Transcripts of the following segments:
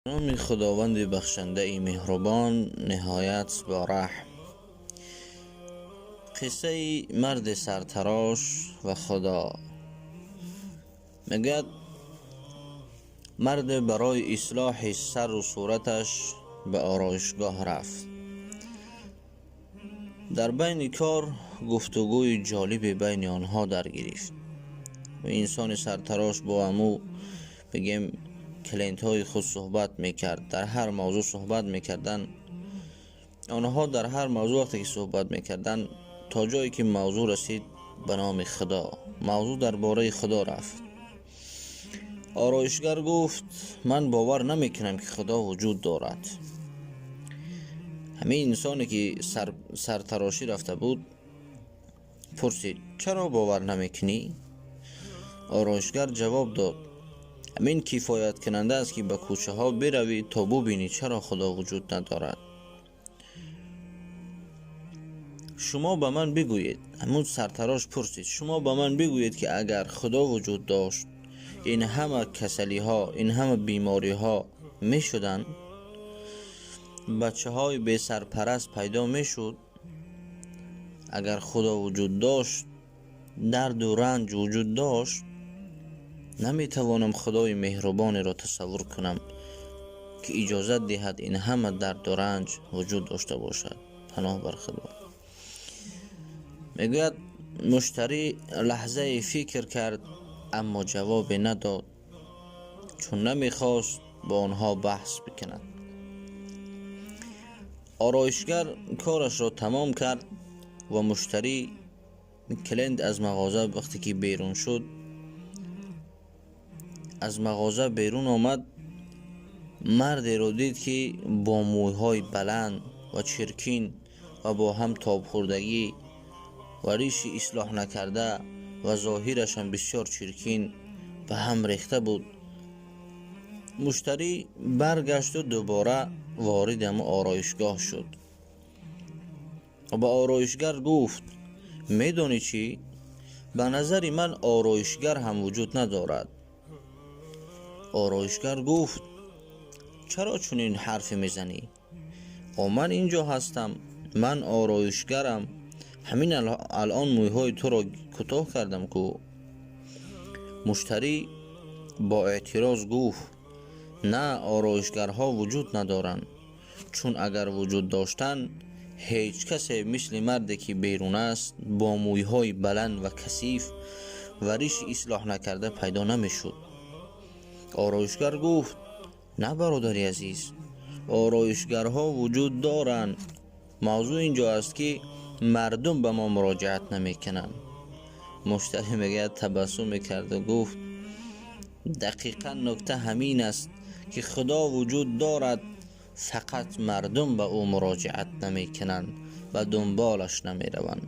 Номи Худованди бахшандаи меҳрубон, ниҳоят бораҳм. Қиссаи марди сартарош ва Худо. Мегӯяд, марде барои ислоҳи сару сураташ ба ороишгоҳ рафт. Дар байни кор гуфтугӯи ҷолибе байни онҳо даргирифт. Инсони сартарош бо ҳаму бигем клиентҳои худ суҳбат мекард, дар ҳар мавзӯъ суҳбат мекарданд. Онҳо дар ҳар мавзӯъ вақте ки суҳбат мекарданд, то ҷое ки мавзӯъ расид ба номи Худо, мавзӯъ дар бораи Худо рафт. Ороишгар гуфт: ман бовар намекунам, ки Худо вуҷуд дорад. Ҳамин инсоне ки сартарошӣ рафта буд, пурсид: чаро бовар намекунӣ? Ороишгар ҷавоб дод: ҳамин кифояткунанда аст, ки ба кӯчаҳо биравӣ то бубинӣ чаро Худо вуҷуд надорад. Шумо ба ман бигӯед, ҳамун сартарош пурсид, шумо ба ман бигӯед, ки агар Худо вуҷуд дошт, ин ҳама касалиҳо, ин ҳама бемориҳо мешуданд? Бачаҳои бесарпараст пайдо мешуд? Агар Худо вуҷуд дошт, дарду ранҷ вуҷуд дошт? Наметавонам Худои меҳрубонеро тасаввур кунам, ки иҷозат диҳад ин ҳама дарду ранҷ вуҷуд дошта бошад. Паноҳ бар Худо. Мегӯяд, муштарӣ лаҳзае фикр кард, аммо ҷавобе надод, чун намехост бо онҳо баҳс бикунад. Ороишгар корашро тамом кард ва муштарӣ клиент аз мағоза вақте ки берун шуд, аз мағоза берун омад, мардеро дид, ки бо мӯйҳои баланд ва чиркин ва бо ҳам тобхӯрдагӣ ва риши ислоҳ накарда ва зоҳирашам бисёр чиркин ба ҳам рехта буд. Муштарӣ баргашту дубора вориди ҳамун ороишгоҳ шуд ва ба ороишгар гуфт: медонӣ чӣ? Ба назари ман ороишгар ҳам вуҷуд надорад. Ороишгар гуфт: чаро чунин ҳарфе мезанӣ? О, ман инҷо ҳастам, ман ороишгарам, ҳамин алон мӯйҳои туро кӯтоҳ кардам ку. Муштарӣ бо эътироз гуфт: на, ороишгарҳо вуҷуд надоранд, чун агар вуҷуд доштанд, ҳеҷ касе мисли марде ки берун аст бо мӯйҳои баланд ва касиф ва риши ислоҳ накарда пайдо намешуд. Ороишгар гуфт: на, бародари азиз, ороишгарҳо вуҷуд доранд. Мавзӯъ инҷо аст, ки мардум ба мо муроҷиат намекунанд. Муштарӣ, мегӯяд, табассум мекарду гуфт: дақиқан нукта ҳамин аст, ки Худо вуҷуд дорад, фақат мардум ба ӯ муроҷиат намекунанд ва дунболаш намераванд.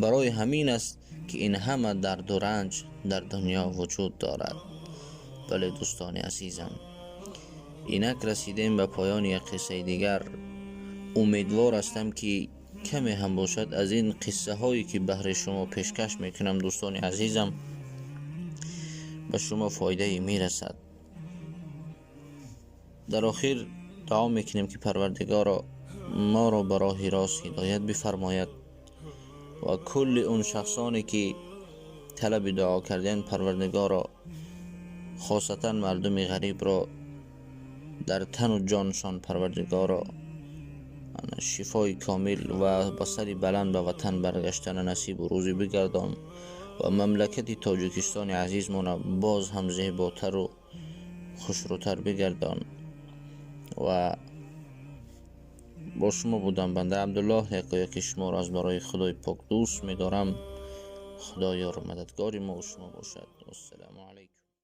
Барои ҳамин аст, ки ин ҳама дарду ранҷ дар дунё вуҷуд дорад. Бале, дӯстони азизам, инак расидем ба поёни як қиссаи дигар. Умедвор ҳастам, ки каме ҳам бошад аз ин қиссаҳое ки баҳри шумо пешкаш мекунам, дӯстони азизам, ба шумо фоидае мерасад. Дар охир дуо мекунем, ки Парвардигоро моро ба роҳи рост ҳидоят бифармояд ва кулли он шахсоне ки талаби дуо карданд, Парвардигоро, хосатан мардуми ғарибро дар тану ҷоншон, Парвардигоро, шифои комил ва ба сари баланд ба ватан баргаштана насибу рӯзӣ бигардон ва мамлакати Тоҷикистони азизмона боз ҳам зеботару хушрӯтар бигардон. Ва бо шумо будам банда Абдуллоҳ. Якояки шуморо аз барои Худои пок дӯст медорам. Худо ёру мададгори мо шумо бошад. Ассалому алайкум.